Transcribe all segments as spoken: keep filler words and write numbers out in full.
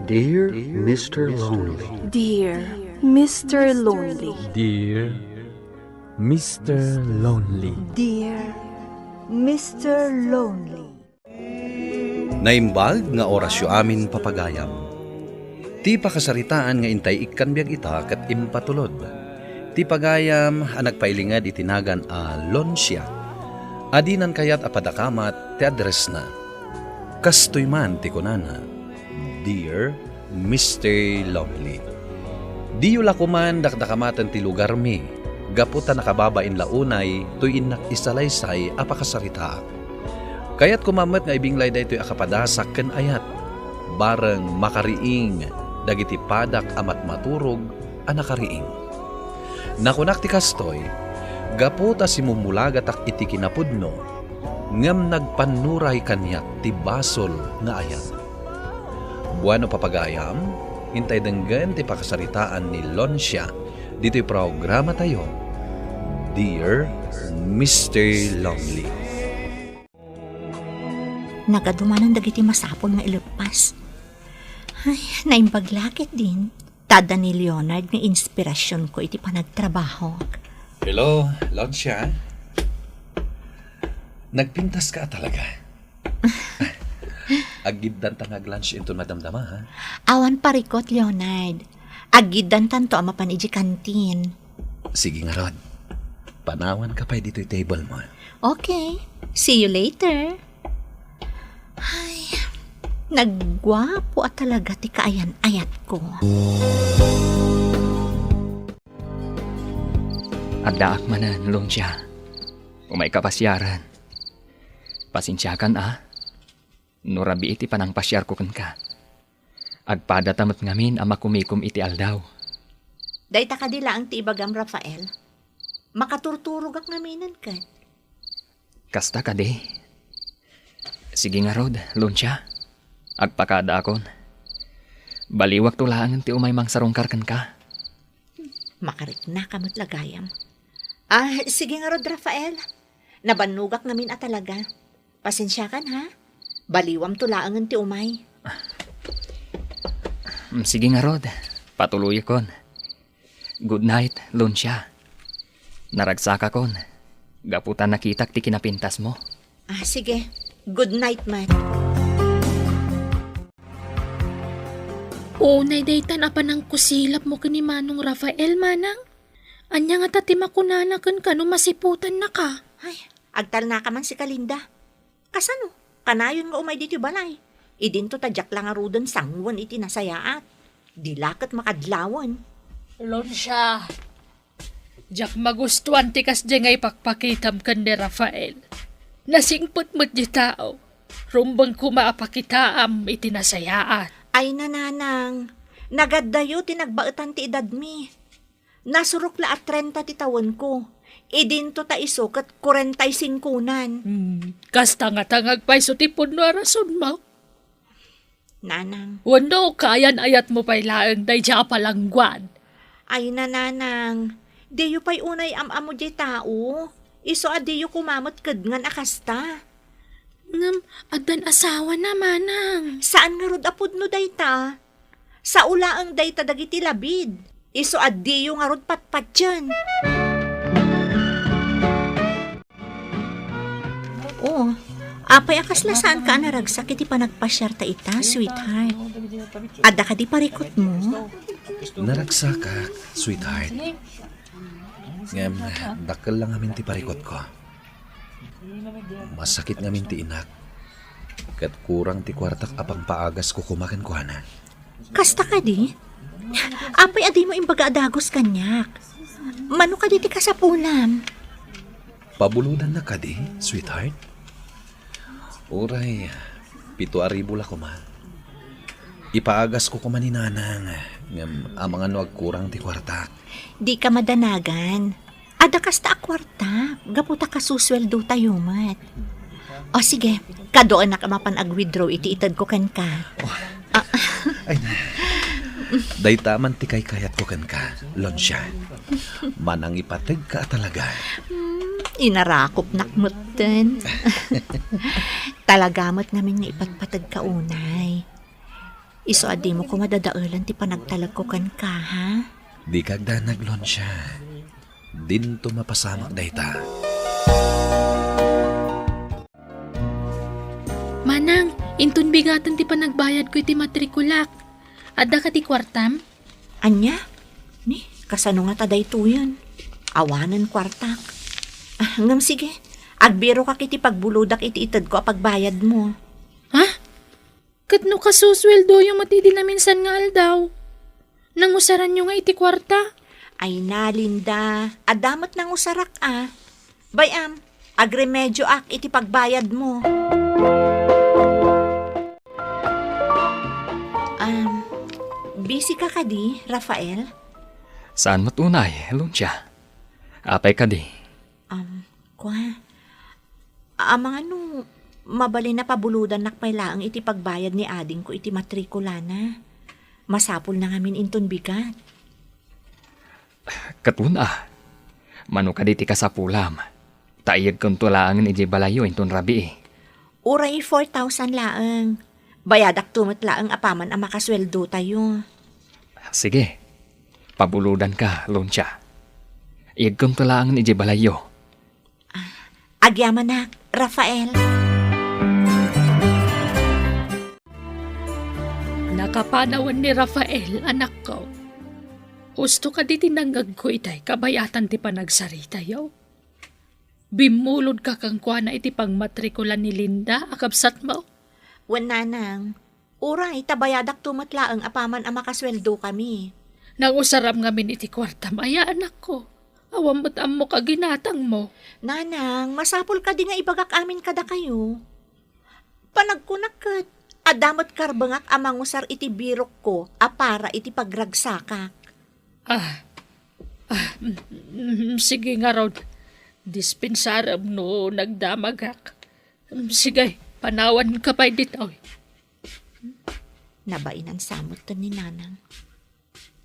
Dear Mister Lonely. Dear Mister Lonely. Dear Mister Lonely. Dear Mister Lonely. Naimbag nga orasyo amin, papagayam. Ti pakasaritaan nga intay ikkan biag ita ket impatulod. Ti pagayam a nagpailinged iti nagan a Loncia. Adinan kayat a padakamat ti addressna. Kastoy man ti kunana, "Dear Mister Lonely, diyo la koman dakdakamaten ti lugarmi, gapu ta nakababain la unay toy innak isalaysay a pakasaritaak. Kayat koma met nga ibinglay daytoy a kapadasak ken ayat, bareng makariing dagiti padak a matmaturog a nakariing." Nakunak ti kastoy, gapu ta simumulagatak iti kinapudno, ngem nagpannuray kaniak ti basol nga ayat. Bueno, papagayam, intay denggen ti pakasaritaan ni Loncia ditoy programatayo, Dear Mister Lonely. Nagadumanan dagiti masapul nga ileppas. Ay, naimbag la ketdin. Ta adda ni Leonard nga inspirasionko iti panagtrabahok. Hello, Loncia. Nagpintas ka talaga. Aggiddanta nga ag-lunch inton madamdama, ha? Awan parikot, Leonard. Aggiddantanto a mapan idiay kantin. Sige ngarud. Panawan ka pay ditoy table mo. Okay. See you later. Ay, nagguapo a talaga ti kaayan-ayatko. Addaak manen, Loncia. Umayka pasiaren. Pasensiakan, a. No rabii ti panangpasiarko kenka. Agpadata met ngamin a makumikom iti aldaw. Dayta kadi laeng ti ibagam, Rafael? Makaturturogak ngaminen ket. Kasta kadi? Sige ngarud, Loncia. Agpakadaakon. Baliwakto laengen ti umay mangsarungkar kenka. Makariknaka met la gayam. Ah, sige ngarud, Rafael. Nabannogak ngamin a talaga. Pasensiakan, ha? Baliwamto laengen ti umay. Mm, sige ngarud. Patuluyakon. Good night, Loncia. Naragsakakon. Gapu ta nakitak ti kinapintasmo. Ah, sige. Good night, man. Unay daytan a panangkusilapmo ken ni Manong Rafael, manang? Ania ngata ti makunana kenka no masiputannaka? Ay, agtalnaka man, Kalinda. Kasano? Kanayon nga umay ditoy balay. Idinto ta diak la ngaruden sanguen iti nasayaat. Di la ket makadlawen. Loncia, diak magustuan ti kasdiay nga ipakpakitam ken ni Rafael. Nasingpet met ti tao. Rumbeng koma a pakitaam iti nasayaat. Ay, nanang, nagaddayo ti nagbaetan ti edadmi. Nasurok la a trenta ti tawenko. Idinto ta isu ket kuarenta y singkonan. Hmm, kasta ngata nga agpayso ti pudno a rasonmo? Nanang. Wenno, kaayan-ayatmo pay laeng daydiay a palangguan? Ay, nanang, diyo pay unay am-ammo diay tao. Isu a diyo koma met kedngan a kasta. Ngem, addan asawana, manang. Saan ngarud a pudno dayta? Sao laeng dayta dagiti labid. Isu a diyo ngarud patpatien. Oh, apay a kasla saanka a naragsak iti panagpasiarta ita, sweetheart? Adda kadi parikutmo? Naragsakak, sweetheart. Ngem, dakkel la ngamin ti parikutko. Masakit ngamin ti inak, ket kurang ti kuartak a pangpaagas ko koma kenkuana. Kasta kadi? Apay a dimo imbaga a dagus kaniak? Mano kadi ti kasapulam? Pabulodannak kadi, sweetheart? Uray, pito a ribu la koma. Ipaagas ko koma ni Nanang, ngem amangan no agkurang ti kuartak. Dika madanagan. Adda kasta a kuarta, gapu ta kasusueldotayo met. O sige, kaduanak a mapan ag-withdraw iti itedko kenka. Oh. Ah. Ay, na. Dayta man ti kaykayatko kenka, Loncia. Manangipategka a talaga. Hmm, inarakopnak metten. Talaga met ngamin nga ipatpategka unay. Isu a dimo koma dadaelan ti panagtalekko kenka, ha? Dika agdanag, Loncia. Dinto mapasamak dayta. Manang, inton bigaten ti panagbayadko iti matrikulak. Adda kadi kuartam? Ania? Ni, kasano ngata daytoyen? Awanen kuartak. Ah, ngem sige, agbirokak iti pagbulodak iti itedko a pagbayadmo. Ha? Ket no kasusueldoyo met idi naminsan nga aldaw, nangusaranyo nga iti kuarta? Ay na, Linda, adda met nangusarak a. Bay-am, agremedioak iti pagbayadmo. Um, busy ka kadi, Rafael? Saan met unay, Lucia. Apay kadi? Um, kua, amangano, mabalin a pabulodannak pay laeng iti pagbayad ni adingko iti matrikulana. Masapulna ngamin inton bigat. Ket una, mano kadi ti kasapulam? Ta iyegkonto laengen idiay balayyo inton rabii. Uray four thousand laeng. Bayadakto met laeng apaman a makasueldotayo. Sige. Pabulodanka, Luncia. Iyegkonto laengen idiay balayyo. Ah, agyamanak, Rafael. Nakapanawan ni Rafael, anakko. Husto kadi ti nangngegko itay kabayatan ti panagsaritayo? Bimmulodka kenkuana iti pagmatrikulan ni Linda a kabsatmo? Wen, nanang. Uray, ta bayadakto met laeng apaman a makasueldokami. Nangusaram ngamin iti kuartam aya, anakko. Awan met ammok a ginatangmo. Nanang, masapul kadi nga ibagak amin kadakayo? Panagkunak ket, adda met karbengak a mangusar iti birokko a para iti pagragsakak. Ah, ah, mm, mm, sige ngarud. Dispensarem no nagdamagak. Mm, sige, panawanka pay ditoy. Nabainan sa met ni Nanang.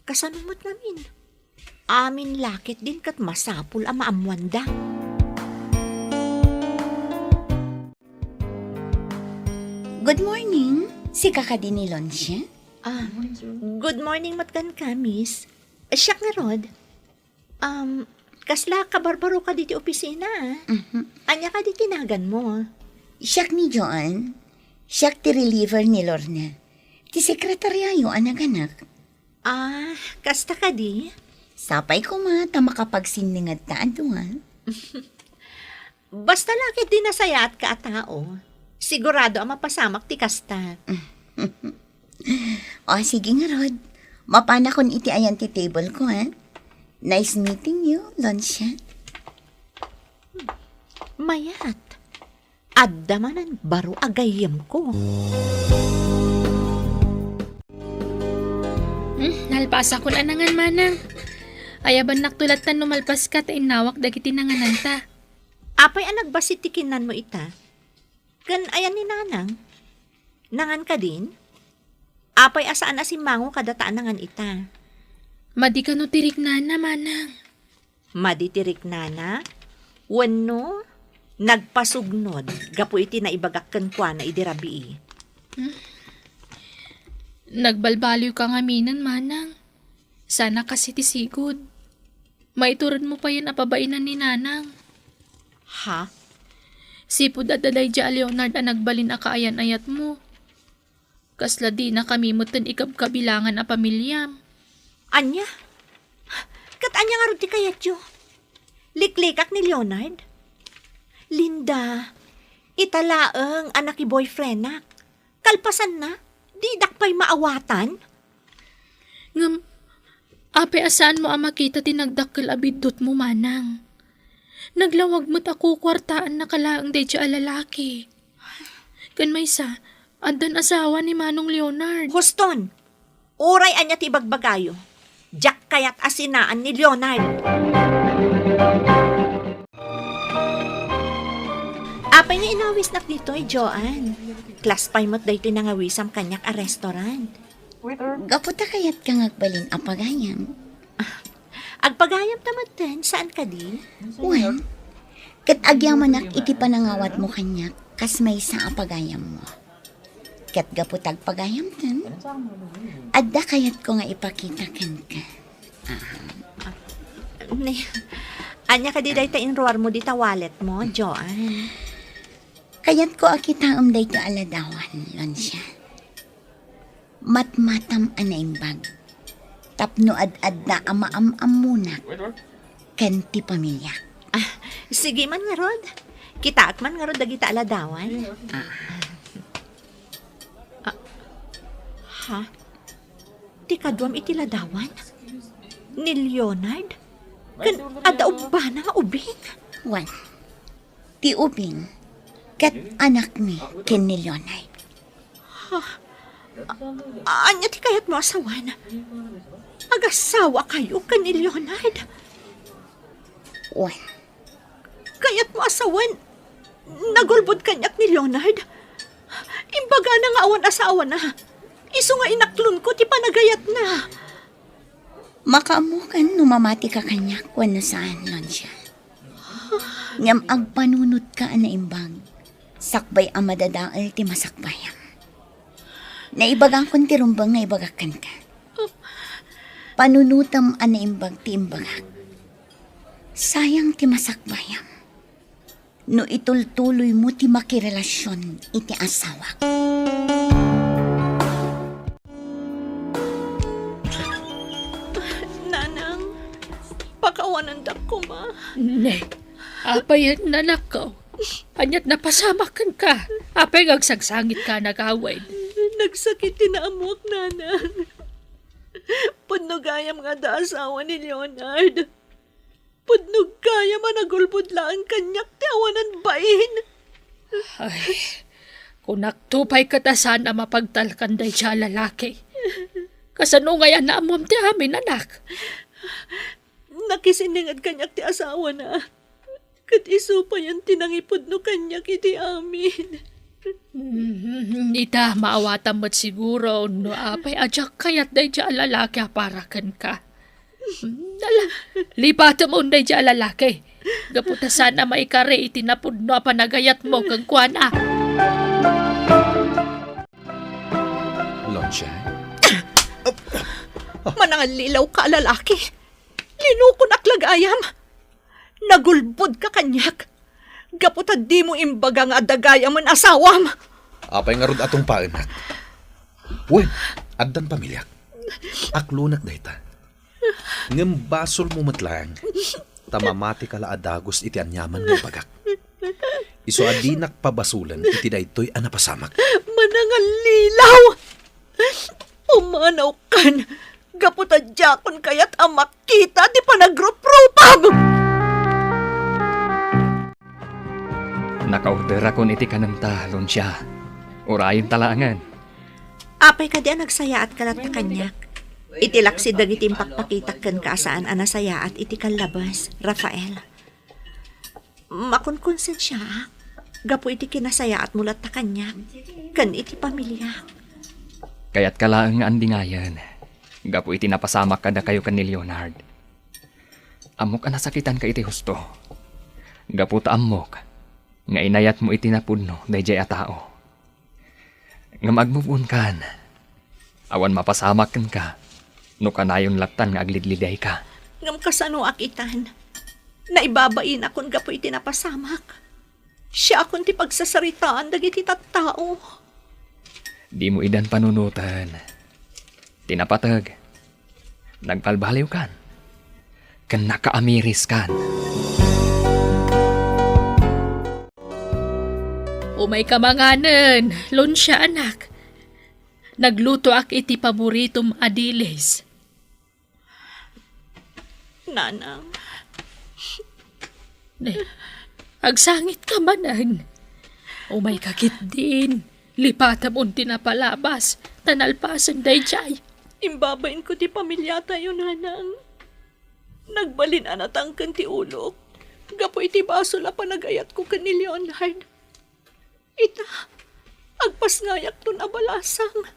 Kasano met ngamin? Amin la ketdin ket masapul a maammoanda. Good morning. Sika kadi ni Loncia? Ah, good morning met kenka, miss. Siak ngarud. Um, kasla kabarbaro kadi ti opisina, ah. Mhm. Ania kadi ti naganmo? Siak ni Joan. Siak ti reliever ni Lorna. Ti sekretaryayo a naganak. Ah, kasta kadi? Sapay koma ta makapagsindengedta a dua. Basta la ketdi nasayaatka a tao, sigurado a mapasamak ti kasta. O, sige ngarud. Mapanakon iti ayan ti table ko, ha? Nice meeting you, Loncia. Mayat. Adda manen baro a gayyemko. Hmm, nalpasakon a nangan, manang. Ayabannakto latta no malpaska ta innawak dagiti nangananta. Apay a nagbassit ti kinnanmo ita? Ken ayan ni Nanang? Nangan kadin? Apay a saan a simmango kadata a nangan ita? Madi kano ti riknana, manang? Madi ti riknana? Wenno, nagpasugnod gapu iti naibagak kenkuana idi rabii? Hmm? Nagbalbaliwka ngaminen, manang. Sana kasi ti sigud. Maituredmo payen a pabainan ni Nanang. Ha? Sipud adda daydiay a Leonard a nagbalin a kaayan-ayatmo. Kasla dinakami metten ikabkabilangan a pamiliam. Ania? Ket ania ngarud ti kayatyo? Liklikak ni Leonard? Linda, ita laeng a nakiboyfriendak. Kalpasanna, didak pay maawatan? Ngem, apay a saanmo a makita ti nagdakkel a biddutmo, manang? Naglawag met a kukuartaannaka laeng daydiay a lalaki. Ken maysa, addan asawa ni Manong Leonard. Huston! Uray ania ti ibagbagayo, diak kayat a sinaan ni Leonard. Apay nga inawisnak ditoy, Joan? Class pay met daytoy nangawisam kaniak a restaurant. Gapu ta kayatka nga agbalin a pagayam. Ah, agpagayamta metten, saan kadi? Wen, ket agyamanak iti panangawatmo kaniak kas maysa a pagayammo. Ket gapu ta agpagayamten, adda kayatko nga ipakita kenka. Ah. Ne, ania kadi dayta inruarmo dita walletmo, Joan? Kayatko a kitaem daytoy a ladawan, Loncia. Matmatam a naimbag tapno ad-adda a maam-ammonak ken ti pamiliak. Ah, sige man ngarud. Kitaek man ngarud dagita a ladawan. Ah. Ah, ha? Ti kaduam iti ladawan? Ni Leonard? Ken adda ubbana nga ubing? Wen, ti ubing ket anakmi ken ni Leonard. Ha? A-, ania ti kayatmo a sawen? Agasawakayo ken ni Leonard? Wen. Kayatmo a sawen, nagulbod kaniak ni Leonard? Imbagana nga awan asawana. Isu nga inaklonko ti panagayatna. Makaammokan no mamatika kaniak wenno saan, Loncia. Ngem agpanunotka a naimbag, sakbay a madadael ti masakbayam. Naibagakon ti rumbeng nga ibagak kenka. Panunotem a naimbag ti imbagak. Sayang ti masakbayam no itultuloymo ti makirelasion iti asawak. Nanang, pakawanandak koma. Ne, apay, nanakko? Aniat napasamak kenka? Apay nga agsagsangitka a nagawid? Nagsakit ti naammoak, Nanang. Pudno gayam nga adda asawa ni Leonard. Pudno gayam a nagulbod laeng kaniak ti awanan bain. Ay, kunakto pay ket a saan a mapagtalkan daydiay a lalaki. Kasano ngay a naammom ti amin, anak? Nakisinninged kaniak ti asawana. Ket isu payen ti nangipudno kaniak iti amin. Mm, ita, maawatam met siguro no apay a diak kayat daydiay a lalaki a para kenka. Ala, lipatem daydiay a lalaki. Gapu ta saan a maikari iti napudno a panagayatmo kenkuana. Loncia? Manangallilaw ka a lalaki. Linukonak la gayam. Nagulbodka kaniak. Gapu ta dimo imbaga nga adda gayamen asawam. Apay ngarud a tungpaennak? Wen, addan pamiliak. Aklonak dayta. Ngem basolmo met laeng ta mamatika la a dagus iti aniaman nga ibagak. Isu a dinak pabasolen iti daytoy a napasamak. Manangallilaw! Pumanawkan! Gapu ta diakon kayat a makita ti panagruprupam! Nakaorderakon iti kanemta, Loncia. Urayenta laengen. Apay kadi a nagsayaatka latta kaniak? Iti laksid dagiti impakpakitak kenka a saan a nasayaat iti kallabes, Rafael. Makonkonsensiaak gapu iti kinasayaatmo latta kaniak ken iti pamiliak. Kayatka laeng nga andingayen gapu iti napasamak kadakayo ken ni Leonard. Ammok a nasakitanka iti husto, gapu ta ammok nga inayatmo iti napudno daydiay a tao. Ngem agmove on kan. Awan mapasamak kenka no kanayon lattan nga aglidlidayka. Ngem kasanoak itan? Naibabainakon gapu iti napasamak. Siakon ti pagsasaritaan dagiti tattao. Dimo idan panunoten. Ti napateg, nagbalbaliwkan ken nakaamiriskan. Umayka manganen, Loncia, anak. Naglutoak iti paboritom a dilis. Nanang. Ne, agsangitka manen. Umayka ketdin. Lipatem on ti napalabas, ta nalpasen daydiay. Imbabainko ti pamiliatayo, Nanang. Nagbalin a natangken ti ulok gapu iti basol a panagayatko ken ni Leonard. Ita, agpasngayakton a balasang.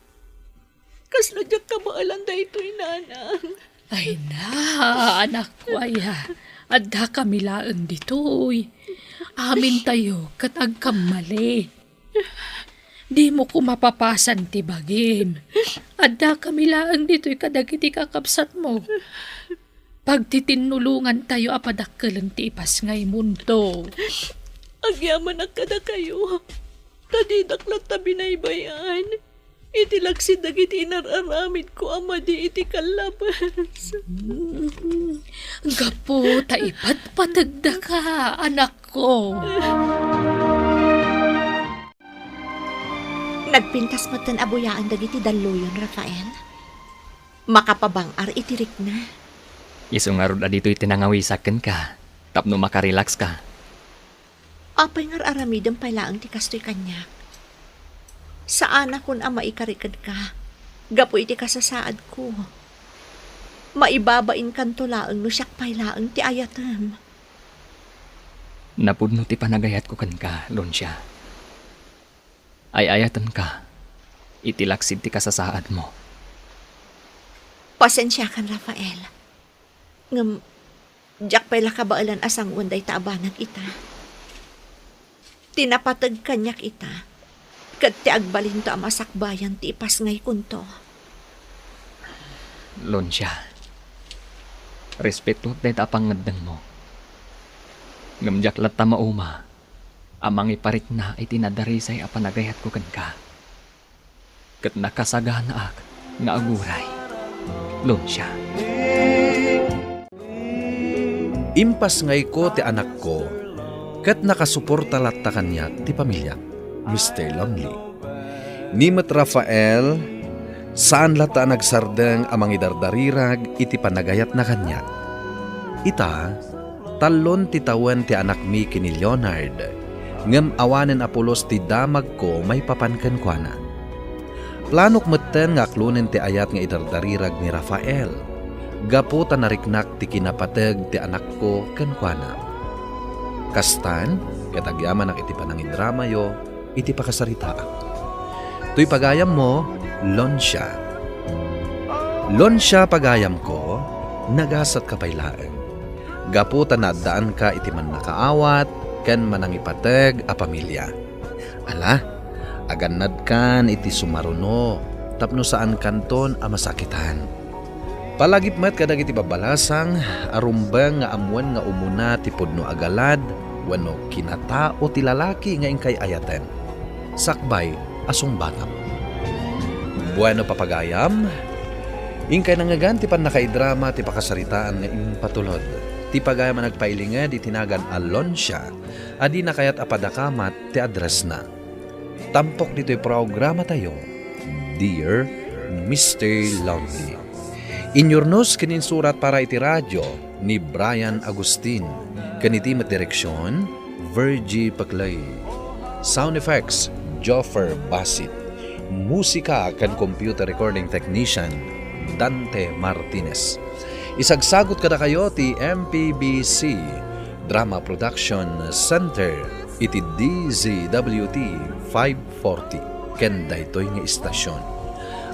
Kasla diak kabaelan daytoy, Nanang. Ay na, anakko aya, addakami laeng ditoy. Amintayo ket agkammali. Dimo koma papasan ti bagim. Addakami laeng ditoy kadagiti kakabsatmo. Pagtitinnulongantayo a padakkelen ti ipasngaymonto. Agyamanak kadakayo, ta didak latta binaybay-an iti laksid dagiti inar-aramidko a madi iti kallabas. Mm, gapu ta ipatpategdaka, anakko. Nagpintas metten a buyaen dagiti dalluyon, Rafael. Makapabang-ar iti rikna. Isu ngarud a ditoy ti nangawisak kenka tapno makarelax ka. Apay nga ar-aramidem pay laeng ti kastoy kaniak? Saanakon a maikari kenka gapu iti kasasaadko. Maibabainkanto laeng no siak pay laeng ti ayatem. Napudno ti panagayatko kenka, Lucia. Ay-ayatenka iti laksid ti kasasaadmo. Pasensiakan, Rafael. Ngem diak pay la kabaelan a sangoen dayta a banag ita. Ti napateg kaniak ita, ket ti agbalinto a masakbayan ti ipasngaykonto. Lucia, respetoak dayta a pangngeddengmo. Ngem diak latta mauma a mangiparikna iti nadarisay a panagayatko kenka. Ket nakasaganaak nga aguray, Lucia. Impasngayko ti anakko, ket nakasuporta latta kaniak ti pamiliak, Mister Lonely. Ni met Rafael, saan latta a nagsardeng a mangidardarirag iti panagayatna kaniak. Ita, tallon ti tawen ti anakmi ken ni Leonard, ngem awanen a pulos ti damagko maipapan kenkuana. Planok metten nga aklonen ti ayat nga idardarirag ni Rafael, gapu ta nariknak ti kinapateg ti anakko kenkuana. Kastan, ket agyamanak iti panangidramayo iti pakasaritaak. Toy pagayammo, Lucia. Lucia, pagayamko, nagasatka pay laeng. Gapu ta naaddaanka iti mannakaawat ken manangipateg a pamilia. Ala, agannadkan iti sumaruno tapno saankanton a masakitan. Palagip met kadagiti babbalasang a rumbeng nga ammoen nga umuna ti pudno a galad wenno kinatao ti lalaki nga inkay ayaten. Sakbay a sungbatam. Bueno, papagayam, inkay nangngegan ti pannakaidrama ti pakasaritaan nga impatulod. Ti pagayam a nagpailinged iti nagan a Lucia a di nakayat a padakamat ti addressna. Tampok ditoy programatayo, Dear Mister Lonely. Inyurnos ken insurat para iti radio ni Brian Agustin, ken iti met direksion, Virgie Paclay. Sound effects, Joffer Basit. Musika ken computer recording technician, Dante Martinez. Isagsagot kadakayo ti M P B C Drama Production Center iti D Z W T five forty ken daytoy nga istasyon.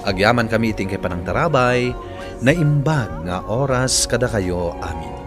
Agyamankami iti inkay panangtarabay, naimbag nga oras kadakayo amin.